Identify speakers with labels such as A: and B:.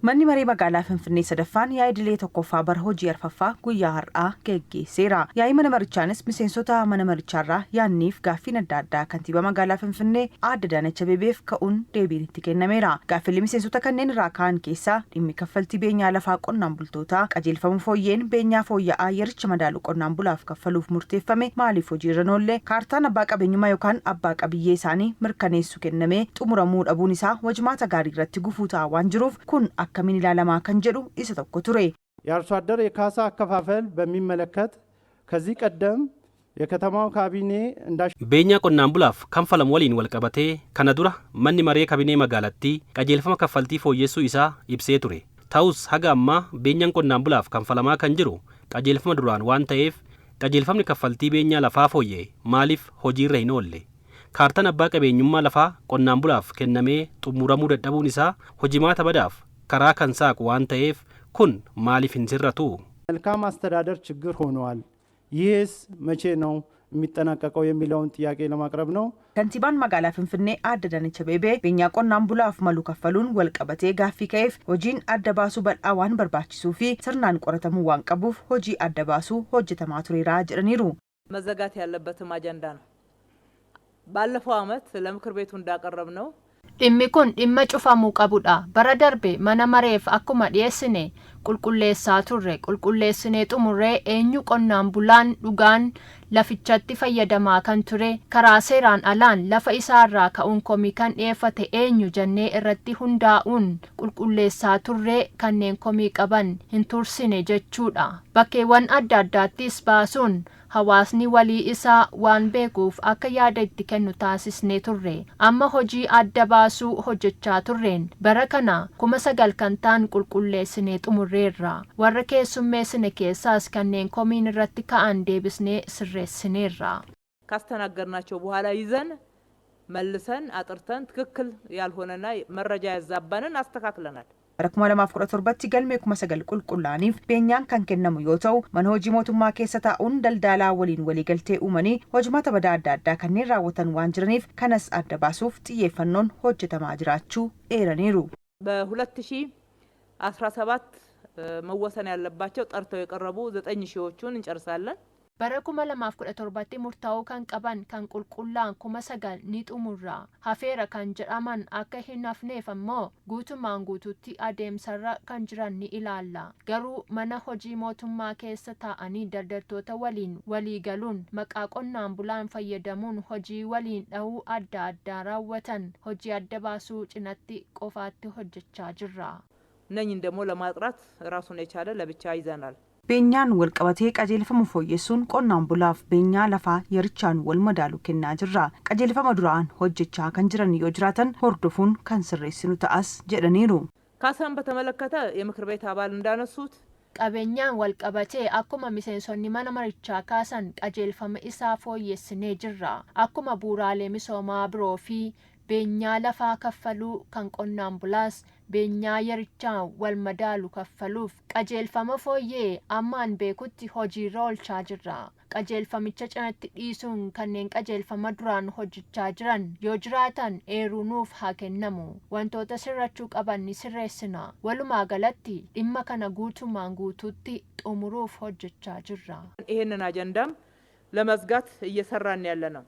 A: Manni maree magaalaa Finfinnee sadaffaan yaa'ii idilee tokkoffaa bara hojii arfaffaa guyyaa har'aa geggeesseera. Yaa'ii mana marichaanis miseensota mana marichaarraa yaadniif gaaffiin adda addaa kantiibaa magaalaa Finfinnee Aadde Adaanech Abeebeef ka'uun deebiin itti kennameera. Gaaffilee miseensota kanneen irraa ka'an keessaa dhimmi kaffaltii beenyaa lafaa qonnaan bultootaa, qajeelfama fooyyeen beenyaa fooyya'aa yericha madaalu qonnaan bulaaf kaffaluuf murteeffame maaliif hojiirra hin oolle, kaartaan abbaa qabeenyummaa yookaan abbaa qabiyyee isaanii mirkaneessu kennamee xumuramuu dhabuun isaa hojmaata gaarii irratti gufuu ta'aa waan jiruuf kun akkamiin ilaalamaa kan jedhu isa tokko ture.
B: የአርሶ አደር የካሳ አከፋፈል በሚመለከት ከዚህ ቀደም የከተማው ካቢኔ እንዳሽ
C: Beenyaa qonnaan bulaaf kanfalamu waliin walqabatee kana dura manni maree kabinee magaalattii qajeelfama kaffaltii fooyyessuu isaa ibsee ture. Ta'us haga ammaa beenyaan qonnaan bulaaf kanfalamaa kan jiru qajeelfama duraan waan ta'eef, qajeelfamni kaffaltii beenyaa lafaa fooyya'e maaliif hojiirra hin oolle? Kaartaan abbaa qabeenyummaa lafaa qonnaan bulaaf kennamee xumuramuu dadhabuun isaa hojimaata badaaf karaa kan saaqu waan ta'eef, kun maaliif hin sirratu?
B: መልካም አስተዳደር ችግር ሆነዋል። ይህስ መቼ ነው የሚጠናቀቀው የሚለውን ጥያቄ ለማቅረብ ነው።
A: Kantiibaan magaalaa Finfinnee Aadde Adaanech Abeebee beenyaa qonnaan bulaaf malu kaffaluun wal qabatee gaaffii ka'eef, hojiin adda baasuu bal'aa waan barbaachisuu fi sirnaan qoratamuu waan qabuuf hojii adda baasuu hojjetamaa tureera jedhaniiru.
D: መዘጋት ያለበትም አጀንዳ ነው። ባለፈው አመት ለምክር ቤቱ እንዳቀረብነው
E: Dhimmi kun dhimma cufamuu qabudha. Bara darbe mana mareef akkuma dhiyeessine qulqulleessaa turre. Qulqulleessinee xumurree eenyu qonnaan bulaan dhugaan lafichatti fayyadamaa kan ture, karaa seeraan alaan lafa isaarraa ka'uun komii kan dhiyeeffate eenyu jennee irratti hundaa'uun qulqulleessaa turre, kanneen komii qaban hin tursine jechuudha. Bakkeewwan adda addaattis baasuun hawaasni walii isaa waan beekuuf akka yaada itti kennu taasisnee turre. Amma hojii adda baasuu hojjechaa turreen bara kana 9,000 kan ta'an qulqulleessinee xumurreerra. Warra keessummeessine keessaas kanneen komiin irratti ka'an deebisnee sirreessineerra.
D: ካስተናገድናቸው በኋላ ይዘን መልሰን አጥርተን ትክክል ያልሆነና መረጃ ያዛባንን አስተካክለናል።
A: Bara 2017tti galmee 9,000 qulqullaa'aniif beenyaan kan kennamu yoo ta'u, mana hojii mootummaa keessa taa'uun daldalaa waliin waliigaltee uumanii hojimaata badaa adda addaa kanneen raawwatan waan jiraniif, kanas adda baasuuf xiyyeeffannoon hojjetamaa jiraachuu eeraniiru.
D: በ2017 መወሰን ያለባቸው ጠርተው የቀረቡ ዘጠኝ ሺዎቹን እንጨርሳለን።
E: Bara 2017tti murtaa'uu kan qaban kan qulqullaa'an 9,000 ni xumurra. Hafeera kan jedhaman akka hin hafneef ammoo guutumaan guutuutti adeemsarra kan jiran ni ilaalla. Garuu mana hojii mootummaa keessa taa'anii daldaltoota waliin walii galuun maqaa qonnaan bulaan fayyadamuun hojii waliin dhahuu adda addaa raawwatan hojii adda baasuu cinatti qofaatti hojjechaa jirra.
D: እነኝን ደግሞ ለማጥራት ራሱን የቻለ ለብቻ ይዘናል።
A: Beenyaan wal qabatee qajeelfama fooyyessuun qonnaan bulaaf beenyaa lafaa yerichaan wal madaalu kennaa jirra. Qajeelfama duraan hojjechaa kan jiran yoo jiraatan hordofuun kan sirreessinu ta'as jedhaniiru.
D: ካሳን በተመለከተ የምክር ቤት አባል እንዳነሱት
E: Qabeenyaan wal qabatee akkuma miseensonni mana marichaa kaasan qajeelfama isaa fooyyessinee jirra. Akkuma bu'uuraalee misoomaa biroo fi beenyaa lafaa kaffaluu kan qonnaan bulaas beenyaa yerichaan wal madaalu kaffaluuf qajeelfama fooyyee ammaan beekutti hojiirra oolchaa jirra. Qajeelfamicha cinatti dhiisuun kanneen qajeelfama duraan hojjechaa jiran yoo jiraatan eeruu nuuf haa kennamu. Wantoota sirrachuu qaban ni sirreessina. Walumaa galatti dhimma kana guutumaan guutuutti xumuruuf hojjechaa jirra.
D: ይህንን አጀንዳም ለመዝጋት እየሰራን ያለ ነው።